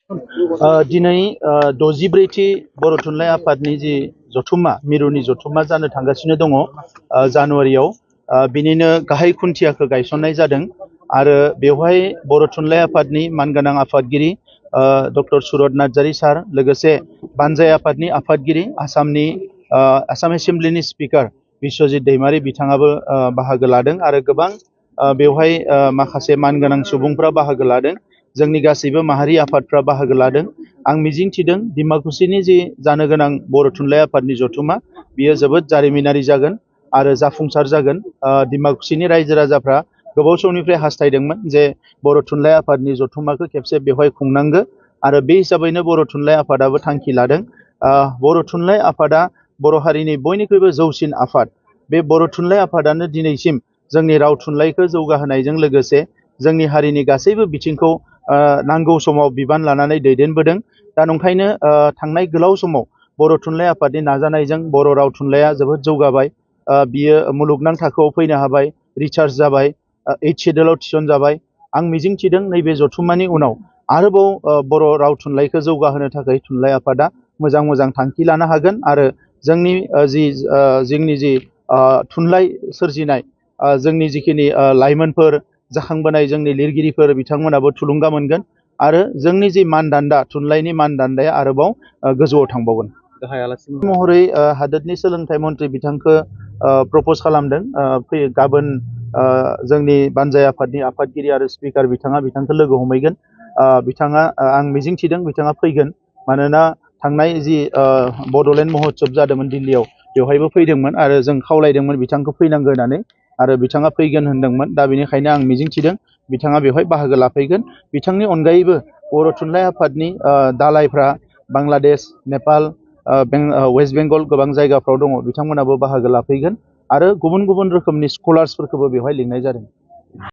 दिनै 64थि बर' थुनलाइ आफादनि जि जथुम्मा मिरुनि जथुम्मा जानो थांगासिनो दङ जानुवारियाव बिनिनो गाहाय खुन्थियाखौ गायसननाय जादों आरो बेवहाय बर' थुनलाइ आफादनि मानगोनां आफादगिरि डक्टर सुरत नार्जारी सार लोगोसे बानजाय आफादनि आफादगिरि आसाम एसेम्ब्लिनि स्पिकार बिश्वजित दैमारी बिथाङाबो बाहागो लादों आरो गोबां बेवहाय माखासे मानगोनां सुबुंफ्रा बाहागो लादों जोंनि गासैबो माहारि आफादफ्रा बाहागो लादों आं मिजिंथिदों डिमाकुसिनि जि जानो गोनां बर' थुनलाइ आफादनि जथुम्मा बियो जोबोद जारिमिनारि जागोन आरो जाफुंसार जागोन डिमाकुसिनि रायजो राजाफ्रा गोबाव समनिफ्राय हास्थायदोंमोन जे बर' थुनलाइ आफादनि जथुम्माखौ खेबसे बेवहाय खुंनांगौ आरो बे हिसाबैनो बर' थुनलाइ आफादाबो थांखि लादों बर' थुनलाइ आफादा बर' हारिनि बयनिख्रुइबो जौसिन आफाद बे बर' थुनलाइ आफादानो दिनैसिम जोंनि राव थुनलाइखौ जौगाहोनायजों लोगोसे जोंनि हारिनि गासैबो बिथिंखौ नांगौ समाव बिबान लानानै दैदेनबोदों दा नंखायनो थांनाय गोलाव समाव बर' थुनलाइ आफादनि नाजानायजों बर' राव थुनलाइया जोबोद जौगाबाय बियो मुलुगनां थाखोआव फैनो हाबाय रिसार्च जाबाय 8 सिडुलाव थिसनजाबाय आं मिजिंथिदों नैबे जथुम्मानि उनाव आरोबाव बर' राव थुनलाइखौ जौगाहोनो थाखाय थुनलाइ आफादा मोजां मोजां थांखि लानो हागोन आरो जोंनि जि थुनलाइ सोरजिनाय जोंनि जिखिनि लाइमोनफोर जाखांबोनाय जोंनि लिरगिरिफोर बिथांमोनाबो थुलुंगा मोनगोन आरो जोंनि जि मानदान्दा थुनलाइनि मानदान्दाया आरोबाव गोजौआव थांबावगोन महरै हादोरनि सोलोंथाइ मन्थ्रि बिथांखौ प्रपज खालामदों गाबोन जोंनि बानजाय आफादनि आफादगिरि आरो स्पिकार बिथांखौ लोगो हमहैगोन बिथाङा आं मिजिंथिदों बिथाङा फैगोन मानोना थांनाय जि बड'लेण्ड महोत्सब जादोंमोन दिल्लीयाव बेवहायबो फैदोंमोन आरो जों खावलायदोंमोन बिथांखौ फैनांगौ होननानै आरो बिथाङा फैगोन होनदोंमोन दा बेनिखायनो आं मिजिंथिदों बिथाङा बेवहाय बाहागो लाफैगोन बिथांनि अनगायैबो बर' थुनलाइ आफादनि दालायफ्रा बांलादेश नेपाल वेस्ट बेंगल गोबां जायगाफ्राव दङ बिथांमोनाबो बाहागो लाफैगोन आरो गुबुन गुबुन रोखोमनि स्कलार्सफोरखौबो बेवहाय लिंनाय जादों